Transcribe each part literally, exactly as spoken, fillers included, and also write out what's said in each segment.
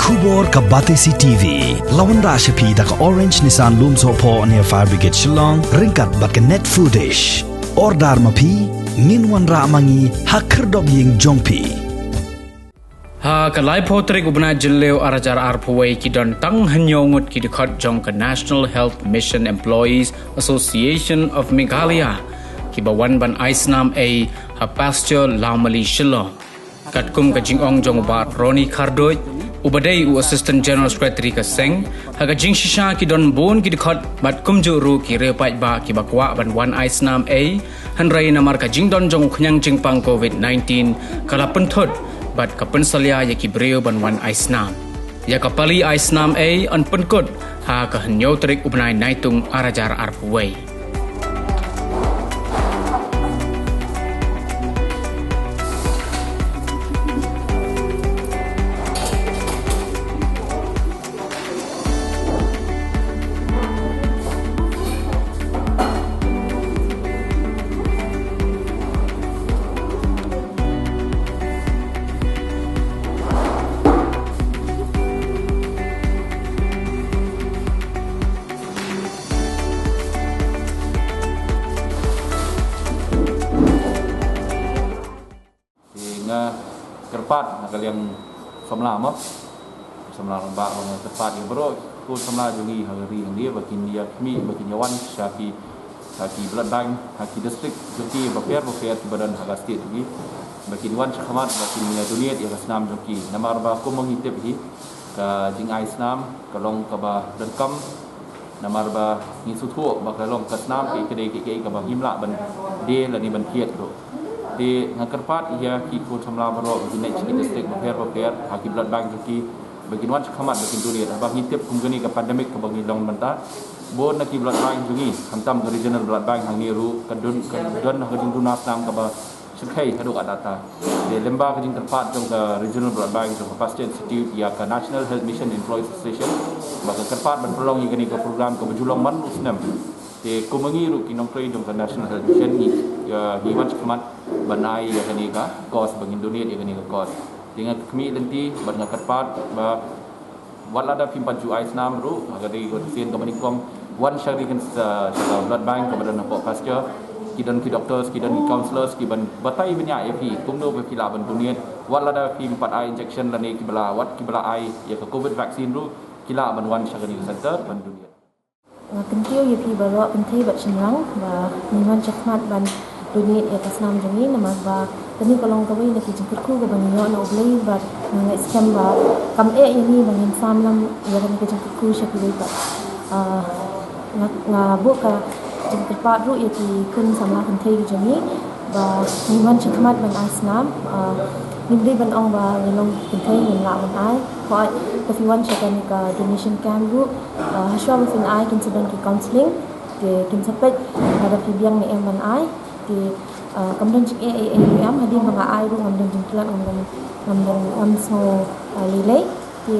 Khubor ka Batesi T V la wanrah sha phi da ka Orange Nissan Lumsohphoh near Fire Brigade Shillong, ryngkat bad ka Net Foodish. Order ma phi, ngin wanrah ma ngi ha khyrdop ïing jong phi. Ha ka laiphew tarik u bnai Jylliew ar hajar arphew wei, ki don tang hynñiew ngut ki dkhot jong ka National Health Mission Employees Association of Meghalaya kiba wan ban ai snam ei ha Pasteur Lawmali, Shillong. Katkum ka jingong jong u Bah Ronnie Kharduid, uba dei u Assistant General Secretary ka seng, ha ka jingshisha ki don bun ki dkhot bad kumjuh ruh ki riewpaidbah kiba kwah ban wan ai snam ei, hynrei namar ka jingdon jong u khñiang jingpang covid nineteen ka la pynthut bad ka pynsalia ïa ki briew ban wan ai snam. Ïa ka pali ai snam ei yn pynkut ha ka hynñiew tarik u bnai Naitung ar hajar arphew wei. Te nga kyrpad na ka liang samla mo. Samla rangbah, ba nga kyrpad ïa baroh ki khun samla jong ngi ha ka ri hangne ba kin ïa khmih, ba kin ïa wan sha ki, sha ki blood bank ha ki district jong ki bapher bapher kiba don ha ka state jong ngi, ba kin wan sha khmat ba kin ïa donate ïa ka snam jong ki. Namar ba kumba ngi tip hi, ka jingai snam ka long kaba donkam. Namar ba ngi sngewthuh ba ka long ka snam ka dei ka, ka, kaba ngim lah ban die lane ban thied ruh. Te nga kyrpad ïa ki khun samla baroh ba kin leit sha ki district bapher bapher ha ki blood bank jong ki, ba kin wan sha khmat ba kin donate. Haba ngi tip kum kane ka pandemic kaba ngi long mynta, bun na ki blood bank jong ngi, khamtam ka regional blood bank hangne ruh ka don, ka don ha ka jingduna snam kaba shyrkhei haduh katta katta. Te lyngba ka jingkyrpad jong ka Regional Blood Bank jong ka Pasteur Institute ïa ka National Health Mission Employees Association, ba ka kyrpad ban pynlong ïa kane ka program kaba ju long man u snem. Te kum ma ngi ruh ki nongtrei jong ka National Health Mission ngi, ïa, ngi wan sha khmat ban ai ïa kane ka cause, ba ngin donate ïa kane ka cause. Te nga khmih lynti bad nga kyrpad ba wat lada phim pat ju ai snam ruh ha ka dei ka sien kaba nyngkong, wan sha ri kan sa, sha ka blood bank kaba don hapoh Pasteur. Ki don ki doctors, ki don ki counsellors kiban batai bniah ïa phi kumno ba phi lah ban donate. Wat lada phim pat ai injection lane kiba la, wat kiba la ai ïa ka covid vaccine ruh, ki lah ban wan sha kane ka center ban donate. Nga kyntiew ïa phi baroh kynthei bad shynrang ba ngin wan sha khmat ban donate ïa ka snam jong ngi, namar ba kane ka long kawei na ki jingkyrkhu kaba ngi ïoh na U Blei bad nga ngeit skhem ba kam eh ïa ngi ba ngin sam lang ïa kane ka jingkyrkhu sha kiwei pat. Ah, nga, nga buh ka jingkyrpad ruh ïa ki khun samla kynthei ki jong ngi ba ngin wan sha khmat ban ai snam. Ah, ngim dei ban ong ba ngi long kynthei ngim lah ban ai. Hooid, lada phi wan sha kane ka donation camp ruh, ah, hashwa ba phin ai kin sa don ki counselling. Te kin sa peit lada phi biang ne em ban ai. Te, ah, kam don jingeh ei ei ruh em, hadien ba nga ai ruh ngam don jingklet, ngam don, ngam don, ngam sngew, ah, lei lei. Te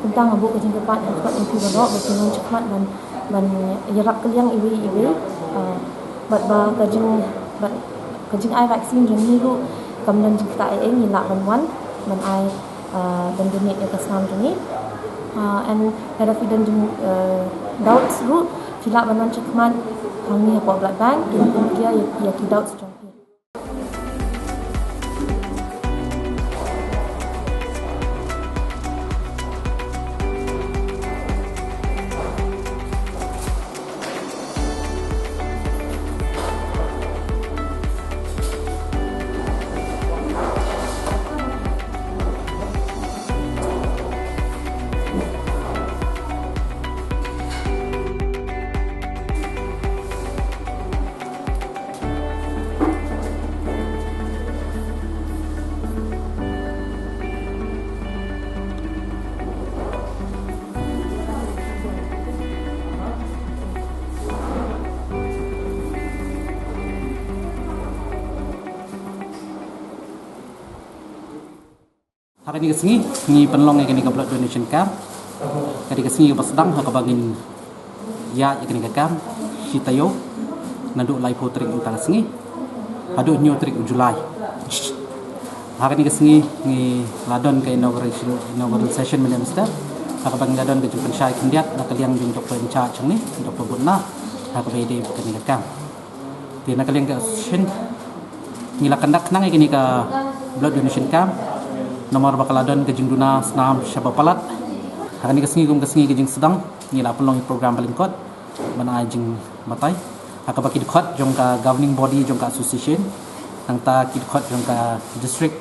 kumta nga buh ka jingkyrpad, kyrpad ïa phi baroh ba phin wan sha khmat ban, ban ïarap kylliang iwei iwei. Ah, bad ba ka jing, bad ka jingai vaccine jong ngi ruh kam don jingktah ei ei, ngi lah ban wan ban ai, ah, ban donate ïa ka snam jong ngi. Ah, and lada phi don jing, ah, doubts ruh, phi lah ban wan sha khmat hangne hapoh blood bank, kin pynpaw ïa, ïa ki doubts jong phi. Ha kane ka sngi ngi pynlong ïa kane ka blood donation camp. Kane ka sngi ba sdang ha kaba ngin ïa, ïa kane ka camp shi taïew, naduh laiphew tarik mynta ka sngi haduh hynñiew tarik u July. Ha kane ka sngi ngi la don ka inauguration, inaugural session mynne mynstep. Ha kaba ngi la don ka jingpynshai khyndiat na ka liang jong Doctor in charge jong ngi, Doctor Butna, ha kaba ïadei bad kane ka kam. Te na ka liang ka association ngi la conduct khnang ïa kane ka blood donation camp. Namar ba ka la don ka jingduna snam shaba palat. Ha kane ka sngi kum ka sngi ka jingsdang ngi la pynlong ïa program ba lyngkot ban ai jingbatai. Ha kaba ki dkhot jong ka governing body jong ka association, nangta ki dkhot jong ka district,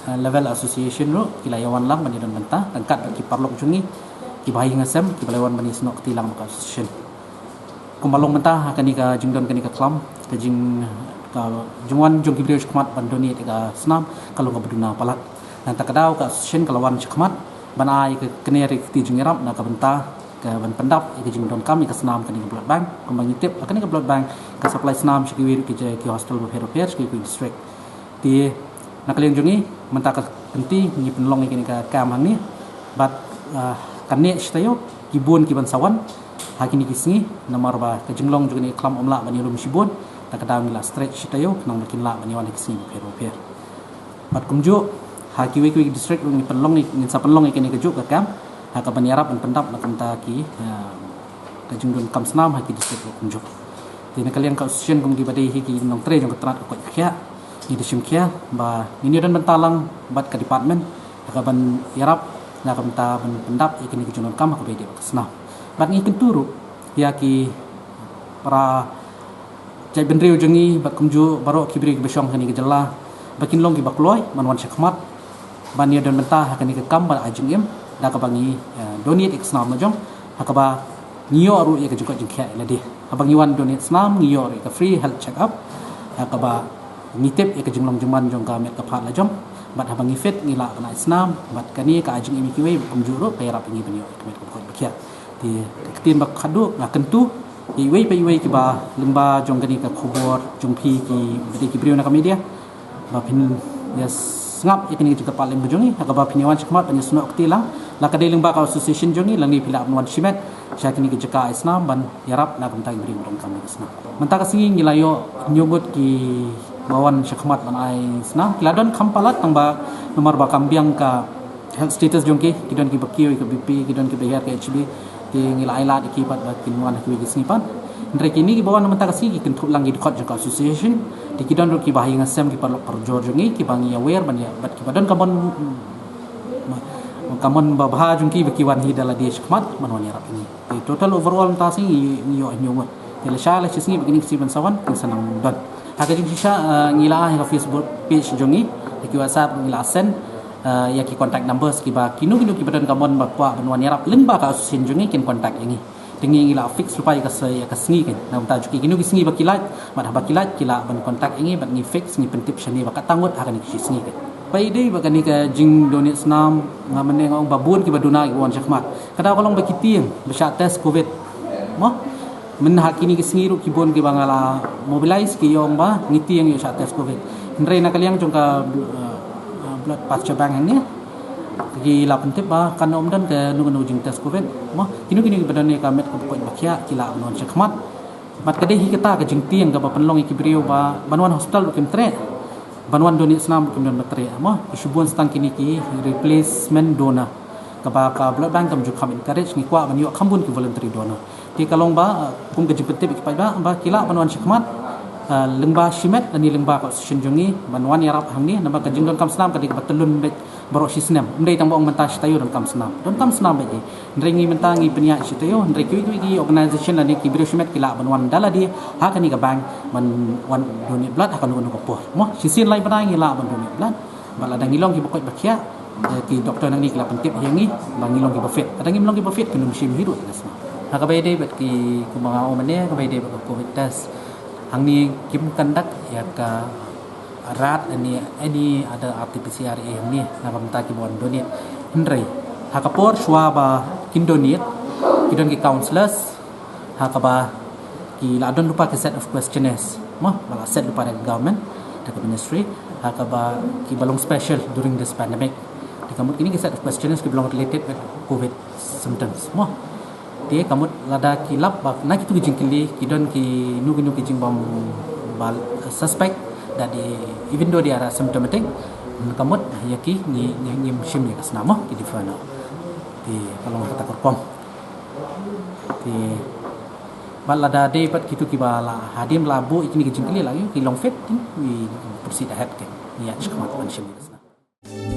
eh, level association ruh ki la ïa wan lang ban ïa don bynta ryngkat bad ki paralok jong ngi kiba ha ïing ha sem kiba la ïa wan ban ïa snoh kti lang bad ka association. Kumba long mynta ha kane ka jingdon kane ka khlam, ka jing, ka jingwan jong ki briew shakhmat ban donate ïa ka snam ka long kaba duna palat. Nangta ka daw ka association ka la wan shakhmat ban ai ka kane ka kti jingïarap na ka bynta ka ban pyndap ïa ka jingdonkam ïa ka snam kane ka blood bank. Kumba ngi tip ha kane ka blood bank ka supply snam sha kiwei ki, ki hospital bapher bapher sha kiwei ki district. Te na ka liang jong ngi mynta ka kynti ngi pynlong ïa kane ka kam hangne bad, ah, kane shi taïew ki bun ki ban sa wan ha kine ki sngi namar ba ka jinglong jong kane ka khlam ym lah ban ïalum shibun. Te ka daw ngi la stretch shi taïew khnang ba kin lah ban ïa wan ha ki sngi bapher bapher. Bad kumjuh ha kiwei kiwei ki district ruh ngi pynlong, ngin sa pynlong ïa kane kajuh ka kam ha ka ban ïarap ban pyndap na ka bynta ki, ah, ka jingdonkam snam ha ki district ruh kumjuh. Te na ka liang ka association kum kiba dei hi ki nongtrei jong ka tnat ka koit ka khiah, ngi da shim khia ba ngin ïa don bynta lang bad ka department ha ka ban ïarap na ka bynta ban pyndap ïa kine ki jingdonkam ha kaba ïadei bad ka snam. Bad ngi kyntu ruh ïa ki para jaitbynriew jong ngi bad kumjuh baroh ki briew kiba shong ha kane ka jylla ba kin long kiba kloi ban wan shakhmat ban ïa don bynta ha kane ka kam ban ai jingim da kaba ngi, eh, donate ïa ka snam la jong ha kaba ngi ïoh ruh ïa ka jingkoit jingkhiah ïa lade. Haba ngi wan donate snam ngi ïoh ruh ïa ka free health check up ha kaba ngi tip ïa ka jinglong jingman jong ka met ka phad la jong. Bad haba ngi fit ngi lah ban ai snam bad kane ka ai jingim ïa kiwei bad kumjuh ruh ka ïarap ïa ngi ban ïoh ïa ka met ka phad ba khiah. Te ka ktien ba khadduh nga kyntu ïa iwei pa iwei kiba lyngba jong kane ka khubor jong phi kiba dei ki briew na ka media ba phin ïa sngap ïa kane ka jingkyrpad lyngba jong ngi ha kaba phin ïa wan shakhmat ban ïa snoh kti lang la ka dei lyngba ka association jong ngi lane phi lah ban wan shimet sha kane ka jaka ai snam ban ïarap na ka bynta ki briew ba donkam ïa ka snam. Mynta ka sngi ngi la ïoh hynñiew ngut kiba wan shakhmat ban ai snam, ki la don kham palat tang ba namar ba kam biang ka health status jong ki, ki don kiba kiew ïa ka B P, ki don kiba hiar ka H B, te ngi la ai lad ïa ki pat ba kin wan ha kiwei ki sngi pat. Hynrei kine kiba wan mynta ka sngi ki kynthup lang ki dkhot jong ka association, te ki don ruh kiba ha ïing ha sem ki paralok parajor jong ngi kiba ngi aware ban ïa, bad kiba don ka mon, ka mon babha jong ki ba ki wan hi da lade shakhmat ban wan ïarap ïa ngi. Te total overall mynta ka sngi ngi, ngi ïoh hynñiew ngut. Te lashai la shi sngi ba kine ki sngi ban sa wan kin sa nang don. Ha ka jingshisha, eh, ngi la ai ha ka Facebook page jong ngi, ha ki WhatsApp ngi la send, eh, ïa ki contact numbers kiba kino kino kiba don ka mon ba kwah ban wan ïarap lyngba ka association jong ngi kin contact ïa ngi. Te ngi, ngi la fix lypa ïa ka se-, ïa ka sngi kan. Na bynta jong ki kino ki sngi ba ki lait, bad haba ki lait ki lah ban contact ïa ngi bad ngi fix, ngi pyntip shane ba katno ngut ha kane ka shi sngi kan. Ba ïadei bad kane ka jingdonate snam, nga mynne nga ong ba bun kiba duna kiba wan shakhmat. Ka daw ka long ba ki tieng ba shah test covid. Mo? Mynha kine ki sngi ruh ki bun kiba nga la mobilize ki ong ba ngi tieng ïoh shah test covid. Hynrei na ka liang jong ka, eh, blood purchase bank hangne ki la pyntip ba kan ym don kano kano jing test covid. Mo, kino kino kiba don ïa ka met kaba koit ba khiah ki lah ban wan shakhmat. Bad ka dei hi kata ka jingtieng kaba pynlong ïa ki briew ba ban wan hospital ruh kim treh, ban wan donate snam ruh kim don ba treh. Mo, ki shibun tang kine ki replacement donor. Kaba ka blood bank kam ju kham encourage, ngi kwah ban ïoh kham bun ki voluntary donor. Te ka long ba, eh, kum ka jingpyntip ïa ki paidbah ba ki lah ban wan shakhmat, eh, lyngba shimet lane lyngba ka association jong ngi ban wan ïarap hangne namar ka jingdonkam snam ka dei kaba tyllun beit baroh shi snem. Ym dei tang ba ong mynta shi taïew donkam snam. Donkam snam beit hi. Hynrei ngi mynta ngi pynïaid shi taïew, hynrei kiwei kiwei ki organisation lane ki briew shimet ki lah ban wan da lade ha kane ka bank ban wan donate blood ha kano kano ka por. Mo, shisien lai bnai ngi lah ban donate blood. Bad lada ngi long kiba koit ba khiah, eh, ki doktor nangne ki la pyntip ïa ngi ba ngi long kiba fit. Lada ngim long kiba fit kin ym shim hi ruh ïa ka snam. Ha kaba ïadei bad ki, kumba nga ong mynne, kaba ïadei bad ka covid test, hangne kim conduct ïa ka rat lane any other R T P C R ïa hangne na ka bynta kiba wan donate. Hynrei ha ka por shuwa ba kin donate ki don ki counsellors, ha kaba ki la don lypa ki set of questionnaires, mo, ba la set lypa da ka government, da ka ministry, ha kaba kiba long special during this pandemic. Te ka mut kine ki set of questionnaires kiba long related with covid symptoms, mo. Te ka mut lada ki lap ba na kitu ki jingkylli ki don kino kino ki jingbym ba suspect that they, even though they are asymptomatic, Ka mut ïa ki ngi ngi ngim shim ïa ka snam mo ki dei fine. Te ka long kata ka rukom. Te bad lada dei pat kito kiba la hadien la buh ïa kine ki jingkylli la ïoh ki long fit, te ngi proceed ahead, te ngi ïa shim ka snam.